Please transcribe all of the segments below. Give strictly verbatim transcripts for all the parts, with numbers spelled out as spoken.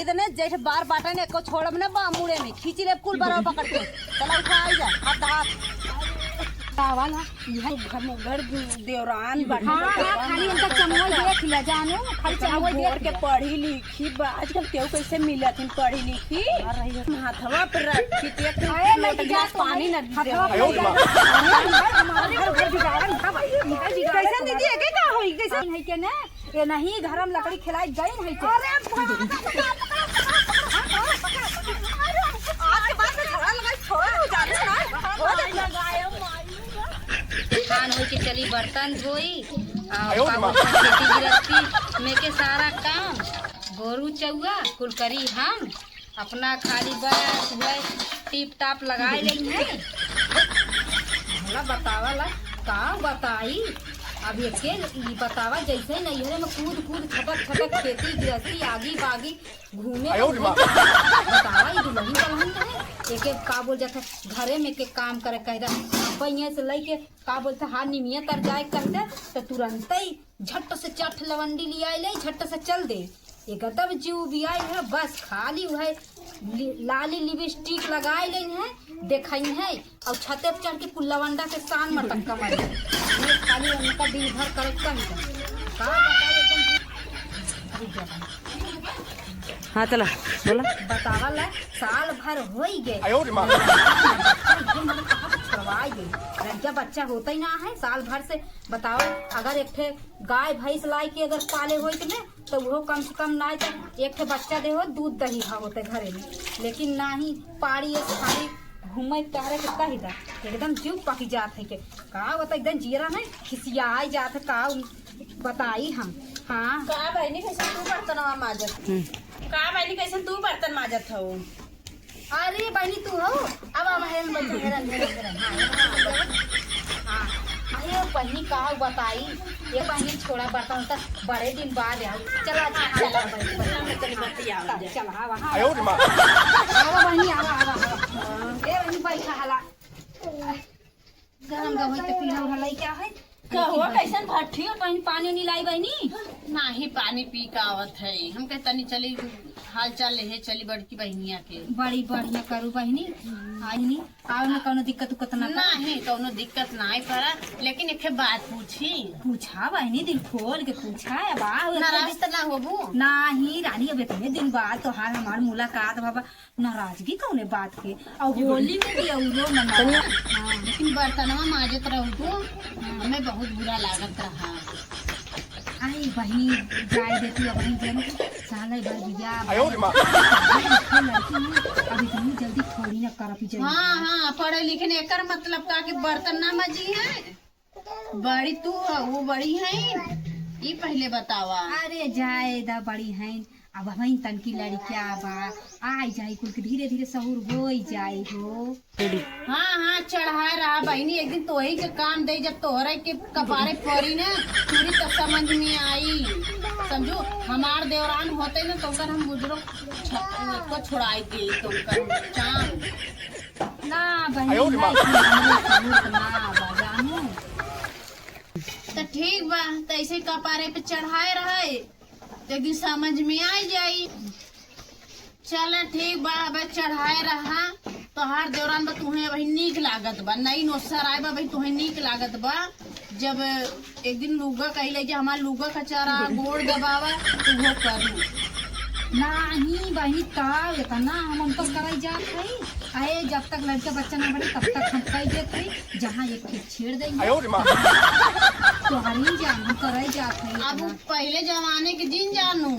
इतने जैसे बार बाटा ने को छोड़ब ना बा मुड़े में, खींची ले कुल बरवा पकड़ के। चला उठा, आई जा, हाथ हाथ। का वाला? यह घर में घर देवरान बाटे। हाँ, हाँ, खाली इनका चमोल देख ले जानू, खाली चमोल देख के ले। पढ़ी लिखी बा, आजकल केहू कैसे मिलत हिन पढ़ी लिखी? हथवा पे रखी, एक अरे, लेके जा, पानी ना दे। हथवा पे लेके जा। हमार घर, घर बिगाड़न, हाँ भाई, घर बिगाड़न। कैसे दीदी, एके का होई, कैसे? है के ना? ये नहीं, घर में लकड़ी खिलाई गई है के? अरे बाप रे बाप। आज के बाद में झगड़ा लगाई, छोड़, हो जाने ना। हो जाने। खान होई के चली बर्तन धोई, आ, आयो का रे माँ। बोलते हैं, खेती गृहस्थी में के सारा काम, गोरू चौआ, कुल करी हम। अपना खाली बस वह टीप टाप लगाए लेई है। भला बतावा ला, का बताई? अब एके ई बतावा, जैसे नैहरे में कूद कूद छटक छटक खेती गृहस्थी आगी बागी घूमे आयो रे माँ। बतावा, ई दुल्हन कलहन है, एके का बोल जाता, घरे में के काम करे कह दे, अब यहाँ से लेके का बोलते, हाँ, निमिया तर जाए कह दे, तो तुरंत ही झट से चार ठे लवंडी लियाई ले, झट से चल दे। एकदम जीव बियाई है, बस खाली वह लि-, लाली लिपस्टिक लगाई ले है, देखई है, और छते पे चढ़ के कुल लवंडा के शान मटक्का मारी। ये खाली उनका दिन भर करे कही का। का बताई, एकदम हाँ, चला, बोला। बतावा ला, साल भर होई गए। आयो रे माँ। एकदम मतलब कहाँ से छोड़वाई गई? लड़का बच्चा होता ही ना है, साल भर से बताओ, अगर एक ठे गाय भैंस लाई के अगर पाले होइत में, तो वो कम से कम ना तो एक ठे बच्चा दे हो, दूध दही खा होते घरे में, लेकिन ना ही पाड़ी ऐसे खाली घूमे टहरे के कही दा, एकदम जीव पकी जात है के। का होता एकदम जीरा है, खिसियाई जात है, का बताई हम। हाँ। का बहिनी, कैसे तू बर्तनवा माजत? हम्म। का बहिनी, कैसे तू बर्तन माजत हो? अरे बहिनी, तू हो? अब, अब हेल बैठ, हेरन, हेरन, हेरन। हाँ, हाँ, हाँ। अरे बहिनी, का बताई? ये बहिनी, छोड़ा बर्तन, तो बड़े दिन बाद आओ। चला, अच्छा, चला, बहिनी, चला, चला, बतिया, चला, चला, आवा, हाँ। आयो रे माँ। आवा बहिनी, आवा, आवा, आवा। ए बहिनी, बैठा हला। गरम गरम होई त पीला उला लइके आ है। का हुआ, कैसन भट्ठी और कहीं पानी उनी लाई बहिनी? नाही, पानी पी के आवत है। हम कहे तनी चली हाल चाल लेहे चली बड़की बहिनिया के। बड़ी बढ़िया करू बहिनी। आई नी, आवे में कौनो दिक्कत उक्कत ना पड़ा? नाही, कौनो दिक्कत नाही पड़ा, लेकिन एक ठे बात पूछी। पूछा बहिनी, दिल खोल के पूछा। अब आ, नाराज त ना होबू? नाही रानी, अब इतने दिन बाद तोहार हमार मुलाकात बाबा, नाराजगी कौने बात के? और होली में भी औरो मनाओ। तनिया। हाँ। लेकिन बर्तनवा माजत रहू तू, हमें बहुत बुरा लागत रहा। आई बहिनी, जाए दे तू, अब हम जन साले भर बिया। आयो रे माँ। लड़की है, अब इतनी जल्दी थोड़ी ना करप जाए। हाँ, हाँ, पढ़े लिखे ने एकर मतलब का कि बर्तन ना मजी है? बड़ी तू ह, वो बड़ी है, ई पहिले बतावा। अरे जाए दा, बड़ी है, अब हम तनकी लड़किया बा, आई जाई कुल के, धीरे धीरे सहूर होई जाई हो। हाँ, हाँ, चढ़ाए रहा बहिनी, एक दिन तोही के काम दे, जब तोहरे के कपारे पड़ी ना, पूरी तो समझ में आई। समझू, हमार देवरान होते ना, तो ओकर हम बुजुर्ग छ-, को छुड़ाई दे, तो ओकर चांद। ना बहिनी, आयो रे माँ। ना, हमरे सहूर ना बा, जानू। त ठीक बा, त ऐसे कपारे पे चढ़ाए रहे, त एक दिन समझ में आ जाई। चल ठीक बा, अब चढ़ाए रहा, तोहार देवरान बा, तुहें अबही नीक लागत बा, नई नोसर आए बा, अबही तुहें नीक लागत बा। जब एक दिन लुगा कही ले जे हमार लुगा कचारा, गोड़ दबावा, तो वो करू। नाही बहिनी, का इतना हम उनका कराई जात हई? अरे जब तक लड़का बच्चा ना बने तब तक हम कही देत हई, जहाँ एक ठे छेड़ देंगे। आयो रे माँ। तोहरी जान हम कराई जात हई अब इतना। पहिले जमाने के जिन जानू।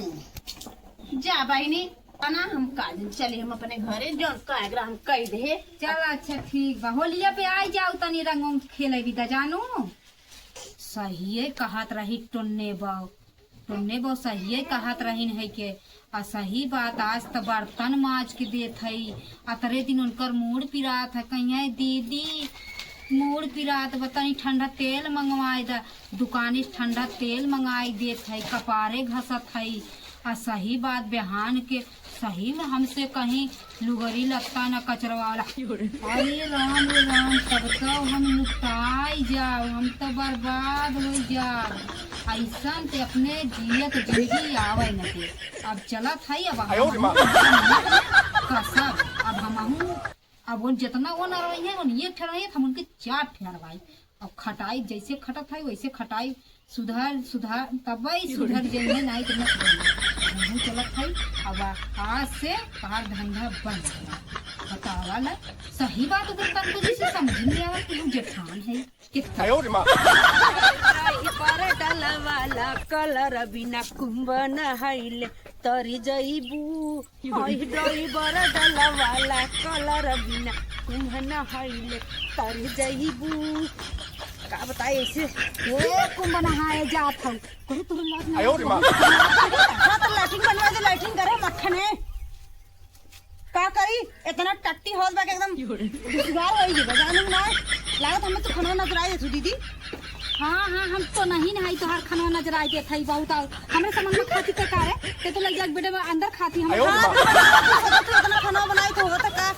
जा बहिनी, ना हम का दिन चली हम अपने घरे, जौन का एकरा हम कह दे। चल अच्छा ठीक बा, होलिया पे आई जाऊ, तनी रंग उंग खेले भी दा जानू। सहिए कहत रही टुन्ने बहू, टुन्ने बहू सहिए कहत रहिन है के, आ सही बात, आज त बर्तन माज के देत हई, अतरे दिन उनकर मूड़ पिरात है, कहिए दीदी मूड़ पिरात बा, तनी ठंडा तेल मंगवाए दा, दुकानी से ठंडा तेल मंगाई देत हई, कपारे घसत हई, आ सही बात, बिहान के सही में हमसे कहीं लुगरी लत्ता न कचरवाला। अरे राम रे राम, तब तो हम लुटाई जाओ, हम तो बर्बाद हो जाओ। ऐसन ते अपने जियत जिंदगी आवे न दे। अब चलत हई, अब हम कसब, अब हमहू अब वो जितना वो ना रही है, वो एक ठहराई है, हम उनके चार ठहरवाई। अब खटाई जैसे खटत है, वैसे खटाई सुधर, सुधर, तबे सुधर जइहे, नाहीं तो न सुधर। हमहू चलत है, अब आज से तोहार धंधा बंद। बतावा ला, सही बात ओकर तनको जैसे समझ में आवत कि हम जेठान है। कितना? आयो रे माँ। ड्राइवर डलवाला कलर बिना कुंभ नहाइले तरी जइबू। ओही ड्राइवर डलवाला कलर बिना कुंभ नहाइले तरी जइबू। का बताई ऐसे? ए, कुंभ नहाए जात हऊ। कोई तोर लाज ना आयो रे माँ। हाँ, तो लैट्रिन बनवा दे, लैट्रिन करे मक्खन है। का करी, इतना टट्टी होत बा कि एकदम दुश्वार होई गई बा, जानू ना। लागत हमें तू खाना नजराई देतू दीदी। हाँ, हाँ, हम तो नहीं नहाई, तोहार खाना नजराई देत हई बहुत। और हमरे समझ में खाती के का रे? ते तो लग जाए बेटे में अंदर खाती हम। आयो रे माँ। हाँ, तो बनाओ, तू सोचो, तू इतना खाना बनाई तो होता का?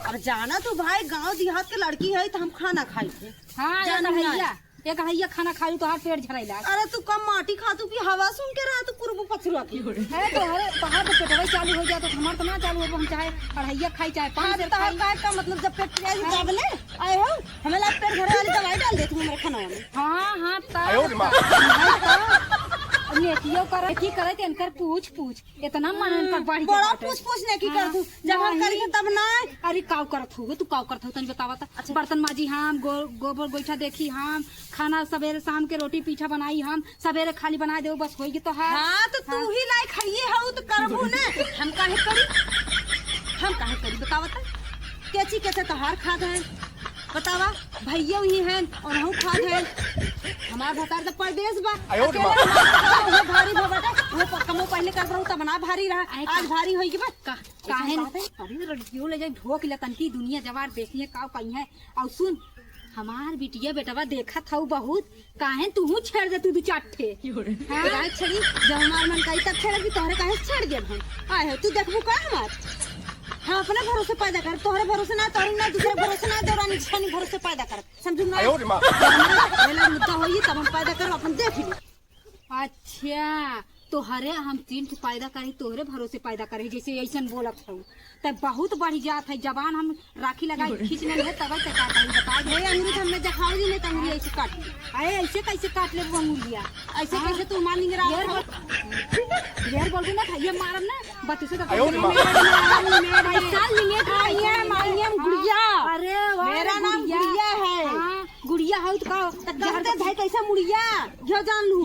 अब जाना तू भाई, गाँव देहात के लड़की है तो हम खाना खाई थे। हाँ, जानू ना। एक हइया खाना खाई, तोहार पेट झराई लाग। अरे, तू कम माटी खातू की हवा सूंघ के रहा, तू कुरबू पथुरा की। है तो, अरे, तोहार तो पेटवा चालू हो जाए, तो हमार तो ना चालू हो, हम चाहे अढ़ैया खाई, चाहे पाँच हाँ, बेर तोहार खाई। का, का मतलब, जब पेट फुला जी हाँ। तब ले आए हो, हमें ला पेट भरे वाली दवाई डाल दे तू हमारे खाना में। हाँ, हाँ, तब आयो रे माँ। का, नहीं तो, नेकियो करे, नेकी करे, तो इनकर पूछ, पूछ। इतना मन उनका हाँ, बढ़ गया बड़ा बाटे। पूछ पूछ नेकी हाँ, करतू। जब हम नहीं। करी तब ना। अरे काव करत हो, तू काव करत हो, तनी बतावा त। अच्छा। बर्तन माजी हम, गो-, गोबर गोइठा देखी हम, खाना सबेरे शाम के रोटी पीठा बनाई हम, सबेरे खाली बना देउ, बस होई गई तोहार। हाँ, तो तू हाँ। ही लायक हइये हऊ तो करबू ने। हम काहे करी? हम काहे करी बतावा त? केची केचे तोहार खाद है? बतावा, भइया उही हैं, ओनहू खात हैं। हमार भतार तो परदेस बा। आयो रे माँ। अकेले हमार भतार उहे भारी भा बाटे, उहे प-, कमो पहिले करत रहू तब ना भारी रहा, आए आज का? भारी होई के बा। का-, काहे न? बात है, अभी तो लड़कियों ले जाए ढोक ले तनकी दुनिया जवार देखिए का कही है। और सुन, हमार बिटिया बेटवा देखत हऊ बहुत, काहे तुहू छेड़ दे तू दू चार ठे? हाँ? काहे छेड़ी? जब हमार मन कही तब छेड़ब कि तोहरे काहे से छेड़ देब हम? आए हो, तू देखबू का हमार? हम अपने भरोसे पैदा करब, तोहरे भरोसे ना, तोहरे ना, दूसरे भरोसे ना, देवरानी जेठानी भरोसे पैदा करब, समझू ना? आयो रे माँ। पहले मुद्दा होई तब हम पैदा करब, अपन देख ली। अच्छा, तोहरे हम तीन ठे पैदा करी, तोहरे भरोसे पैदा करी, जैसे ऐसन बोलत हऊ। तब बहुत बढ़ जात है, जबान हम राखी लगाई खींच ले है, तब से का कही बता दे। हे अंगुरी सामने देखाओ जी, नहीं तो अंगुरी ऐसे काट ली। अरे ऐसे कैसे काट लेबू अंगुरिया? ऐसे हाँ। कैसे तू मार निंगे रात ढेर को? बोल-, ढेर बोलबू ना, भैया मारब ना, बत्तीस से तो आयो रे माँ। limit, limit, limit, limit। पैसा limit है, आइए, पैसा limit। आइए, हम हाँ। गुड़िया। अरे वाह, मेरा नाम गुड़िया। गुड़िया है। हाँ, गुड़िया हऊ तो का? तो जहर कहते के भाई कैसे मुड़िया? यो जान लू।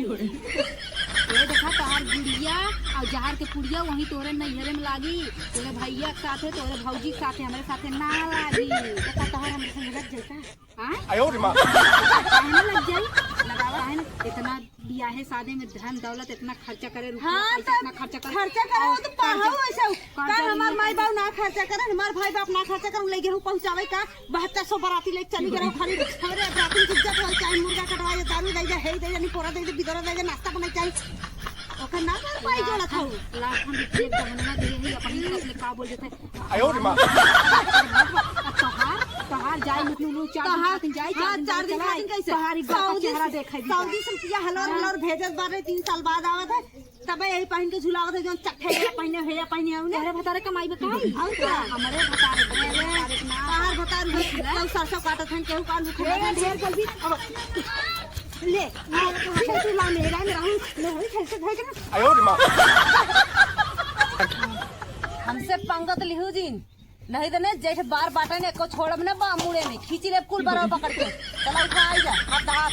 ये देखा तोहार गुड़िया और जहर के पुड़िया वहीं तोरे नैहरे में लागी, तोरे भैया के साथे, तोरे भौजी के साथे, हमरे साथे ना लागी। देखा तोहार हमरे संग लग जाई का? हाँ? आयो रे माँ। काहे ना लग जाई? लगावा है ना, इतना बियाहे शादी में धन दौलत इतना खर्चा करे, रुपया हाँ, पैसा तब इतना खर्चा करे। खर्चा करे हो और तो पाहू खर्चा, ऐसे। का खर्चा हमार नहीं माई बाप ना खर्चा करे, हमार भाई बाप ना खर्चा करे, ले गेहूं पहुंचावे का? बहत्तर सौ बराती लेके चली गए, खाली हमरे बराती की इज्जत हो, चाहे मुर्गा कटवाए, दारू दे दे, हे दे दे, निपोरा दे दे, बिदरा दे दे, नाश्ता बनाए चाहे। ओकर ना घर पाई जोड़त हऊ। लाखन रुपये गहनवा दिए है, अपनी तरफ ले का बोल देते हैं? आयो रे माँ। अब तोहार, तोहार जाए मतलब लोग चार दिन तोहार, खातिर जाए, हाँ, चार दिन चार दिन चला, खातिर कैसे? तोहार एक बार का सऊदी चेहरा से, देखाई दी। सऊदी से रुपया हलोर हाँ। हलोर भेजत बारे, तीन साल बाद आवत है। तबे यही पहिन के झुलावत है, जौन चट्टे के पहिने, हेया पहिने आउने। अरे भतारे कमाई बताई। और का? हमरे भतारे के, अरे, भतारे के ना। बाहर भतार में, केहू सरसों काटत हन, केहू कान उखाड़त हन। ढेर बोलबी। अब ले, ले, तू ला मेरा में रहू, ले, ले, खेल से भाग ना। आयो रे माँ। हमसे पंगत लिहू जिन। नहीं तो नहीं, जैसे बार बाटा ने को छोड़ब ना बा मुड़े में, खींची लेब कुल बरवा पकड़ के। चला उठा, आई जा, हाथ हाथ।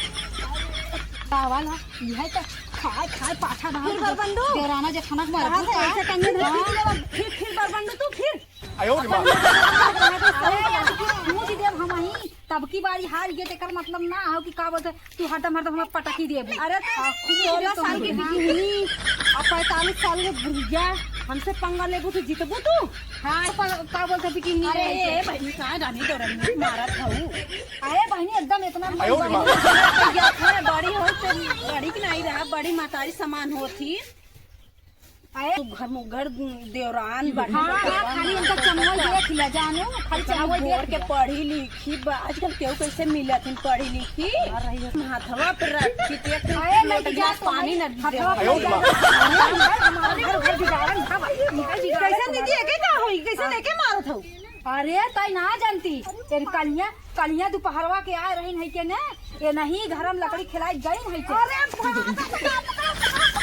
का वाला, यह तो खाए, खाए पाछा बाहर फिर बरबंडू? देवराना जे खाना मार कहाँ से ऐसे टंगे धर हाँ। खींच लेब, फिर, फिर बरबंडू तू फिर। आयो रे माँ। अरे, पूछ देब हम ही, तब की बारी हार गए, तेकर मतलब ना हो कि का बोलते, तू हरदम, हरदम हमरा पटकी देबू। अरे, तो आ, खूब सोलह साल के बिकिनी, आ, पैंतालीस साल के बुढ़िया, हमसे पंगा लेबू तो जीतबू तू? हाँ, प-, का बोलते बिकिनी अरे, रे? ए, बहिनी, कहाँ जानी तो रही, मारत हऊ। अरे, बहिनी, एकदम इतना आयो रे माँ। बड़ी हो, तो बड़ी की नहीं रहा, बड़ी मतारी समान होत ही। अरे, तू घर मुगर देवरान बन। हाँ, हाँ, खाली इनका चमोई देख लिया जानू, खाली चमोई देख के लिया। पढ़ी लिखी बा, आजकल केहू कैसे मिलत है पढ़ी लिखी? हथवा पे रखी, एक अरे, लोटा गिलास पानी न दे। हथवा पे हमारे घर, घर बिगाड़न, हाँ, भाई, घर बिगाड़न। कैसे दीदी, एके का होई? कैसे लेके मारत हो? अरे, तई ना जानती, तेरी कलिया, कलिया दोपहरवा के आए रही नहीं के ने, ये नहीं घर में लकड़ी खिलाई गई नहीं के। अरे बाप रे बाप।